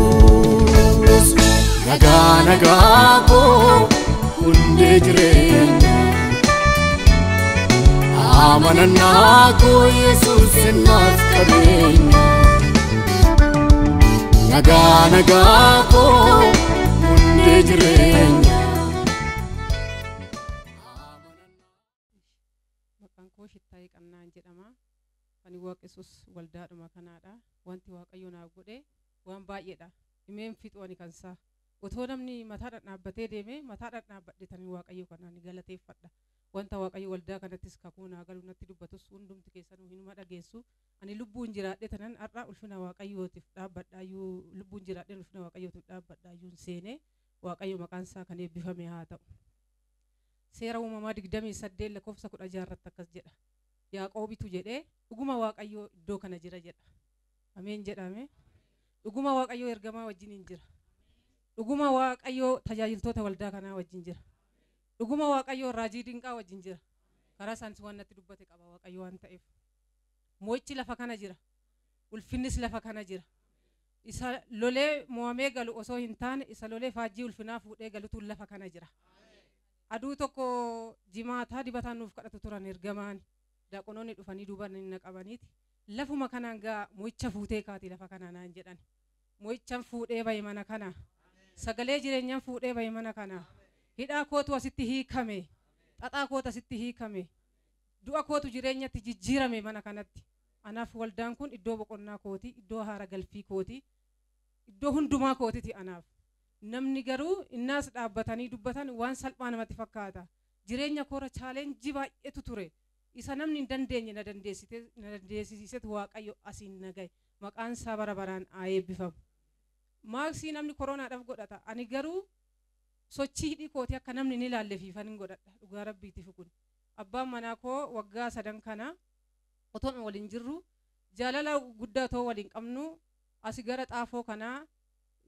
Yesuus nagaa nagaa koo hundee jireenya amanannaa koo Yesuus naaf qabeenya nagaa nagaa koo hundee jireenya. Maqaan koo Shittaayee Qannaan jedhama. Ani Waaqessuus waldaadhuma kanaadha. Wanti Waaqayyo naaf godhe waan baay'eedha. Himeen fixu ani kansaa. Otoo namni mataa dhadhaabbatee deeme mataa dhadhaabbadhe tanii Waaqayyo kanaan galateeffadha. Wanta Waaqayyo waldaa kanattis kakuu naa galu natti dubbatus hundumti keessanuu hinuma dhageessu. Ani lubbuun jiraadhe tanan har'a ulfina Waaqayyootiif dhaabbadhaayyuu lubbuun jiraadhe ulfina Waaqayyootiif dhaabbadhaayyuu hin seene Waaqayyo maqaan isaa kan eebbifame haa ta'u. Seera uumamaa 28 lakkoofsa 16 irratti akkas jedha. Yaaqoobitu jedhee dhuguma Waaqayyo iddoo kana jira jedha. Ameen jedhame. Dhuguma Waaqayyo ergamaa wajjin jira. Dhuguma Waaqayyo tajaajiltoota waldaa kanaa wajjin jira. Dhuguma Waaqayyo raajii dinqaa wajjin jira. Karaa isaanis waan natti dubbate qaba Waaqayyo waan ta'eef. Mo'ichi lafa kana jira. Ulfinnis lafa kana jira. Isa lolee mo'amee galu osoo hin taane isa lolee faajjii ulfinaa fuudhee galutu lafa kana jira. Aduu tokko jimaataa dibataan nuuf kadhatu turan ergamaan. Daaqonoonni dhufanii duuba na qabaniiti. Lafuma kanaan gaa mo'icha fuutee kaati lafa kana naan jedhan. Mo'ichaan fuudhee bahe mana kana. Sagalee jireenyaan fuudhee bahe mana kana. Hidhaa kootu asitti hiikame. Xaxaa kootu asitti hiikame. Du'a kootu jireenyatti jijjiirame mana kanatti. Anaaf waldaan kun iddoo boqonnaa kooti, iddoo haara galfii kooti, iddoo hundumaa kootiti anaaf. Namni garuu innaas dhaabbatanii dubbatan waan salphaa namatti fakkaata. Jireenya koora chaalenjii baay'eetu ture. Isa namni hin dandeenye na dandeessisiisetu Waaqayyo asiin na gahe. Maqaan isaa bara baraan haa eebbifamu. Maaksii namni koronaadhaaf godhata. Ani garuu sochii hidhii kootii akka namni hin ilaalle fiifan hin godhadha. Dhugaa rabbiitiif kun. Abbaan manaa koo waggaa sadan kana otoon waliin jirru jaalala guddaa otoo waliin qabnu asi gara xaafoo kanaa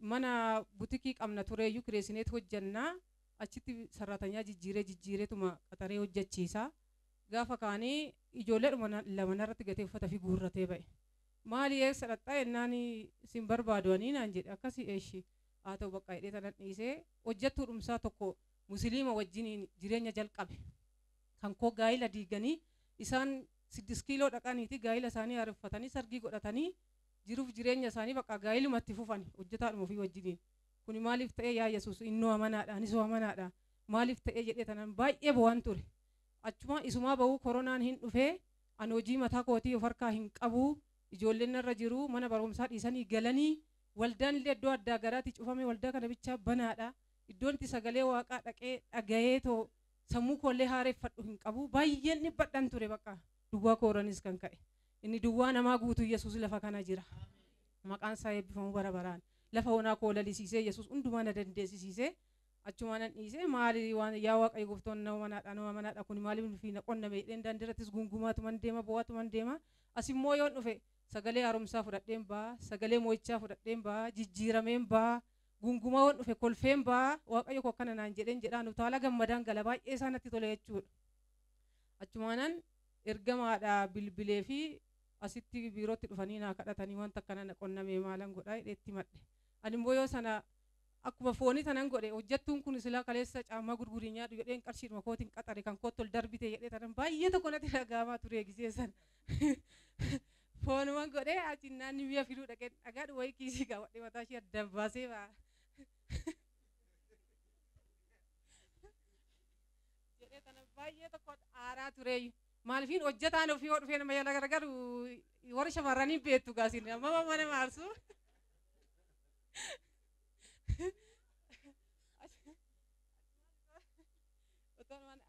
mana butikii qabna tureeyyuu kireessineet hojjannaa achitti sarratanyaa jijjiireetuma qaxaree hojjechiisa. Gaafa kaanii ijoolleedhuma lama narratti gatee uffata fi guurratee ba'e. Maali eessa dhaqxaa jennaan sin barbaadu anii naan jedhe akkasii eeshi haa ta'u bakka hidhee tanan dhiisee hojjettuu dhumsaa tokko musliima wajjiniin jireenya jalqabe. Kan koo gaa'ila diiganii isaan 6 kiiloo dhaqaniiti gaa'ila isaanii haareffatanii sargii godhatanii jiruuf jireenya isaanii bakka gaa'ilumatti fufan hojjetaadhuma ofii wajjiniin. Kuni maaliif ta'ee yaa Yesuus innoo amanaadha anis amanaadha maaliif ta'ee jedhee tanan baay'ee bo'aan ture. Achuma isumaa ba'uu koronaan hin dhufee ani hojii mataa kootii of harkaa hin qabu ijoolleen narra jiru mana barumsaa dhiisanii galanii waldaan illee iddoo addaa garaatti cufame waldaa kana bichaa banaadha. Iddoon itti sagalee waaqaa dhaqee dhaga'ee too sammuu koollee haareeffadhu hin qabu baay'een dhibbadhan ture bakka duwwaa kooranis kan ka'e. Inni duwwaa namaa guutuu Yesuus lafa kana jira. Maqaan isaa eebbifamu bara baraan. Lafa onaa koo lalisiisee Yesuus hundumaa na dandeessisiisee achumaan nan dhiisee maali waan yaa Waaqayyo gooftoon nama manaadha nama manaadha kun maaliif nufi na qonname jedheen daandiirrattis gungumaatuman deema bo'aatuman deema. Asimmoo yoon dhufe sagalee haaromsaa fudhadheen ba'a sagalee mo'ichaa fudhadheen ba'a jijjiirameen ba'a gungumaa yoon dhufe kolfeen ba'a Waaqayyo koo akkana naan jedheen jedhaan utaala gammadaan gala baay'ee isaa natti tole jechuudha. Achumaanan ergamaadha bilbilee fi asitti biirootti dhufanii naa kadhatanii wanta akkana na qonname maalan godhaa jedhee itti madhe. Ani immoo yoo sana akkuma foonii tanan godhe hojjettuun kun silaa kaleessa caammaa gurgurii nyaadhu jedheen qarshiidhuma kootiin qaxare kan kootti ol darbite jedhee tanan baay'ee tokko natti dhaga'amaa ture gisee sana. Foonuman godhee achiin naanni mi'a fiduu dhaqeen dhagaadhu wayii kiisii kaawwadhee mataa ishee addaan baasee ba'a. Jedhee tanan baay'ee tokko aaraa tureeyyu. Maaliifin hojjetaan ofii yoo dhufee nama jala garagaru warri shamarranii beektu gaasin amma mana maarsu.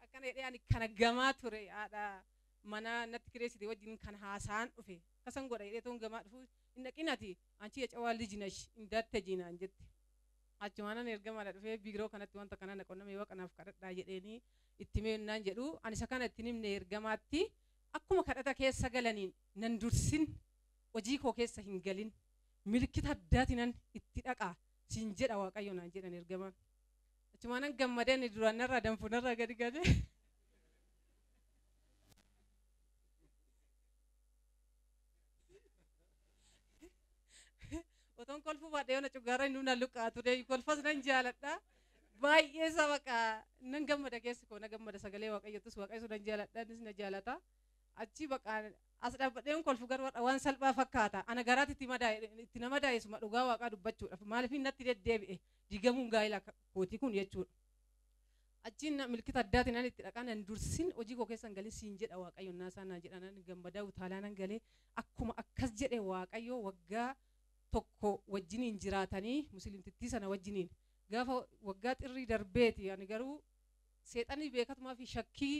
Akkana jedhee ani kana gamaa ture haadha mana natti kireessite wajjin kan haasa'an dhufe akkasan godha jedhee toon gamaa dhufu hin dhaqin ati anchi cawaa lijinash hin datte jinaan jette. Achumaanan ergamaadha dhufee biiroo kanatti wanta kana na qonname waaqanaaf kadhadhaa jedheenii itti meennaan jedhu ani isa kana ittiin himne ergamaatti akkuma kadhata keessa galaniin nan dursin hojii koo keessa hin galin milkita addaatinan itti dhaqaa siin jedha Waaqayyo naan jedhan ergamaan. Achumaanan gammadeen duraan narraa danfu narraa gadi galee. Yoon kolfuu baadhee yoona cuggaarra inni na luqqaa ture kolfas nan jaaladha. Baay'ee isa baqa nan gammada keessi koo na gammada sagalee waaqayyottus waaqayyo nan jaaladha innis na jaalata. Achi baqa as dhaabbadheen kolfu garuu waan salphaa fakkaata. Ana garaatti itti madaa'e itti nama daa'esuma dhugaa waaqaa dubbachuudhaaf maaliif natti deddeebi'e diigamuun gaa'ela kootii kun jechuudha. Achiin milkita addaatiin nan itti dhaqaa nan dursin hojii koo keessan galin siin jedha waaqayyo naasaa naan jedha nan gammadaa utaalaa nan galee akkuma akkas jedhe waaqayyo waggaa tokko wajjiniin jiraatanii musliimtittii sana wajjiniin gaafa waggaa xirrii darbeeti ani garuu seexanni beekatumaa fi shakkii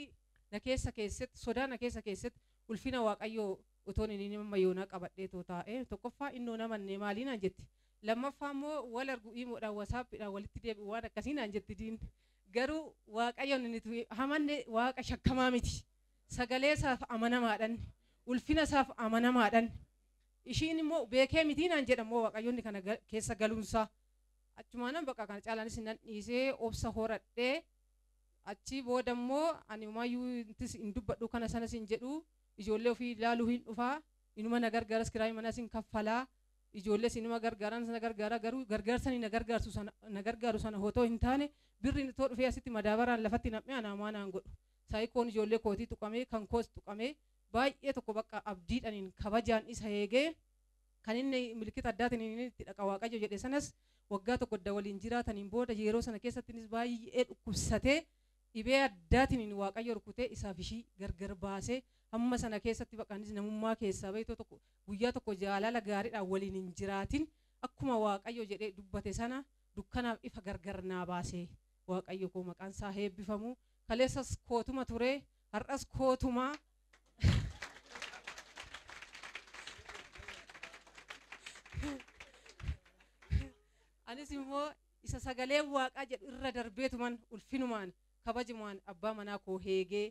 na keessa keessatti sodaa na keessa keessatti ulfina waaqayyoo otoon inni nama yoonaa qabadhee too taa'e tokkoffaa innoo namannee maalii naan jetti lammaffaa immoo wal argu iimoodhaan wasaappiidhaan walitti deebi'u waan akkasii naan jetti diin garuu waaqayyoon inni hamanne waaqa shakkamaa miti sagalee isaaf amanamaadhaan ulfina isaaf amanamaadhaan ishiin immoo beekee mitii naan jedhamoo waaqayyoonni kana keessa galuunsaa achumaanan bakka kana caalaanis nan dhiisee obsa horadhee achi booda immoo ani maayyuu hin dubbadhu kana sanas hin jedhu ijoollee ofii ilaaluu hin dhufaa inuma na gargaaras kiraayii manas hin kaffalaa ijoollees inuma gargaaran sana gargaara garuu gargaarsanii na gargaarsu sana na gargaaru sana otoo hin taane birriin itoo dhufee asitti madaabaraan lafatti nam'ee anaamaa naan godhu saayikoon ijoollee kootii tuqamee kan koos tuqamee baay'ee tokko bakka abdiidhaniin kabajaan isa eegee kan inni milkita addaatiin inni itti dhaqa waaqayyo jedhe sanas waggaa tokko adda waliin jiraataniin booda yeroo sana keessatti innis baay'ee dhukkubsatee dhibee addaatiin waaqayyo rukutee isaaf ishii gargar baasee hamma sana keessatti bakka innis namummaa keessaa bahee tokko guyyaa tokko jaalala gaariidhaan waliin hin jiraatin akkuma waaqayyo jedhee dubbate sana dukkanaaf ifa gargar naa baasee waaqayyo koo maqaan isaa eebbifamu kaleessas kootuma ture har'as kootuma. Anis immoo isa sagalee waaqaa jedhu irra darbeetuman ulfinumaan kabajumaan abbaa manaa koo heegee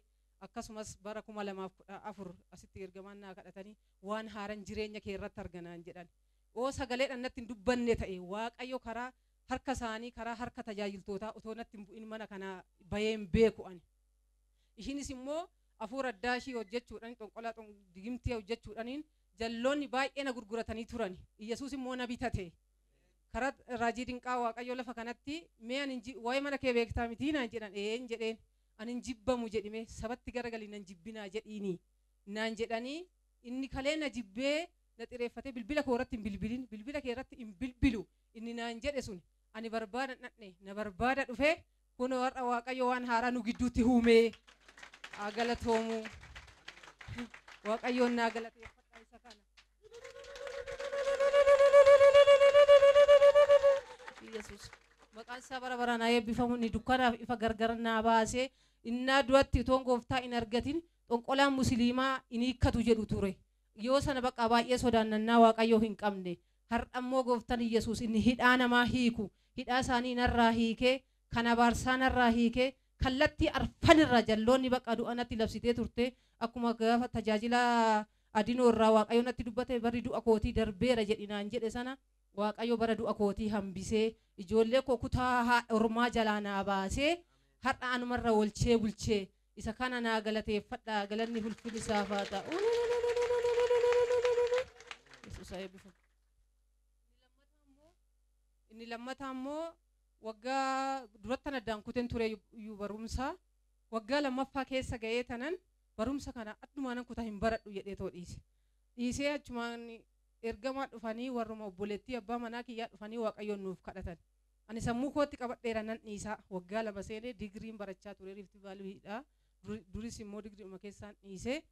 akkasumas bara 2014 asitti ergamaan naa kadhatanii waan haaran jireenya kee irratti arganaan jedhan. Oo sagaleedhaan natti hin dubbanne ta'e waaqayyo karaa harka isaanii karaa harka tajaajiltootaa otoo natti hin bu'in mana kanaa bahee hin beeku ani. Ishiinis immoo hafuura addaa ishii hojjechuudhaan xonqolaa digimtii hojjechuudhaaniin jalloonni baay'ee na gurguratanii turan. Iyyasuus immoo na bitate. Karaa raajii dinqaa waaqayyo lafa kanatti mee ani waa'ee mana kee beektaa mitii naan jedhan een jedheen ani hin jibbamu jedhime sabatti garagalii nan jibbinaa jedhiini naan jedhanii inni kalee na jibbee na xireeffatee bilbila koo irratti hin bilbilin bilbila kee irratti hin bilbilu inni naan jedhe sun ani barbaada dhaqne na barbaada dhufee kunoo har'a waaqayyo waan haaraa nu gidduutti uumee haa galatoomu waaqayyoon naa galateeffadha isa kana. Yesus maqaan isaa bara baraan haa eebbifamu inni dukkanaaf ifa gargar naa baasee innaa duratti utoon gooftaa hin argatin xonqolaan musliimaa hin hiikkatu jedhu ture yoo sana bakka baay'ee sodaannannaa waaqayyoo hin qabne har'a immoo gooftaan Yesuus inni hidhaa namaa hiiku hidhaa isaanii narraa hiikee kan abaarsaa narraa hiikee kallattii arfanirra jalloonni bakka du'a natti labsitee turte akkuma gaafa tajaajila adinoo irraa waaqayyo natti dubbate barri du'a kootii darbeera jedhinaan jedhe sana waaqayyo bara du'a kootii hambisee ijoollee koo kutaa ormaa jalaa naa baasee har'a anumarra olchee bulchee isa kana naa galateeffadha galanni ulfinni isaaf haa ta'u. Yesuus haa eebbifamu. Inni lammataa immoo waggaa durattan addaan kuteen ture iyyuu barumsa waggaa lammaffaa keessa ga'ee tanan barumsa kana addumaanan kutaa hin baradhu jedhee too dhiise. Dhiisee achumaan ergamaa dhufanii warruma obboleettii abbaa manaa kiyyaa dhufanii waaqayyoon nuuf kadhatan. Ani sammuu kootti qabadheera nan dhiisaa waggaa lama seenee digiriin barachaa ture Riifti Vaaliidha. Duris immoo digiriidhuma keessaan dhiisee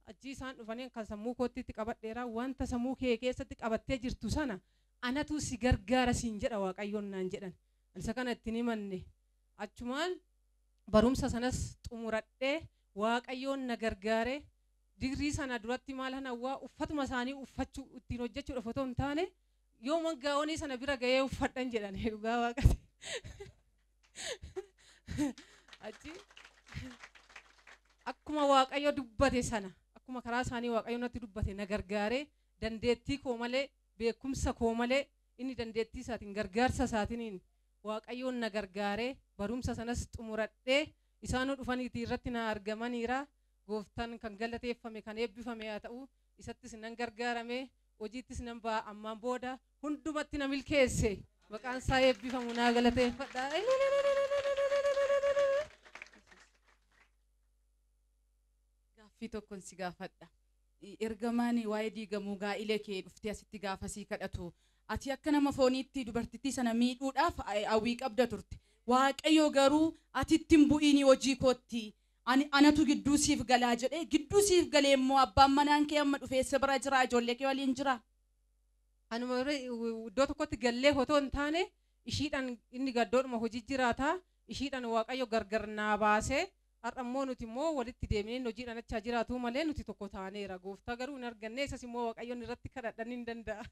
achi isaan dhufanii kan sammuu kootti qabadheera wanta sammuu kee keessatti qabattee jirtu sana anatu si gargaara siin jedha waaqayyoon naan jedhan. Isa kana ittiin himanne achumaan barumsa sanas xumuradhee waaqayyoon na gargaare digirii sana duratti maal hawwaa uffatuma isaanii uffachuu ittiin hojjechuudhaaf otoo hin taane yoo gaa'onii sana bira ga'ee uffadhan jedhan dhugaa waaqati. Achi akkuma waaqayyo dubbate sana akkuma karaa isaanii waaqayyo natti dubbate na gargaare dandeettii koo malee beekumsa koo malee inni dandeettii isaatiin gargaarsa isaatiin waaqayyoon na gargaare barumsa sanas xumuradhee isaanuu dhufaniitii irratti na argamaniira. Gooftaan kan galateeffame kan eebbifame haa ta'u isattis nan gargaarame Hojiittis nan ba'a ammaan booda hundumatti na milkeesse. Maqaan isaa eebbifamu naa galateeffadha. Gaaffii tokkon si gaafadha. Ergamaan waa'ee diigamuu gaa'ila kee dhuftee asitti gaafa sii kadhatu ati akka nama fooniitti dubartittii sana miidhuudhaaf hawwii qabda turte. Waaqayyo garuu ati itti hin bu'iin hojii kootti ani anatu gidduu siif galaa jedhee gidduu siif galee immoo abbaan manaan kee amma dhufee si bira jira ijoollee kee waliin jira. Anuma iddoo tokkotti gallee otoo hin taane ishiidhaan inni gaddoodhuma hojii jiraata ishiidhaan Waaqayyo gargar naa baasee har'a immoo nuti immoo walitti deemnee hojiidhaan achaa jiraatu malee nuti tokko taaneera gooftaa garuu hin arganne isas immoo Waaqayyoon irratti kadhadhan hin danda'a.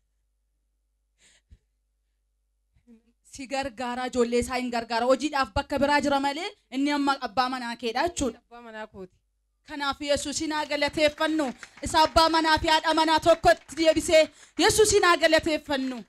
Si gargaara ijoollee isaa hin gargaara hojiidhaaf bakka biraa jira malee inni amma abbaa manaa keedha jechuudha. Abbaa manaa kooti. Kanaaf Yesuusin haa galateeffannu. Isa abbaa manaa fi haadha manaa tokkotti deebisee Yesuusin haa galateeffannu.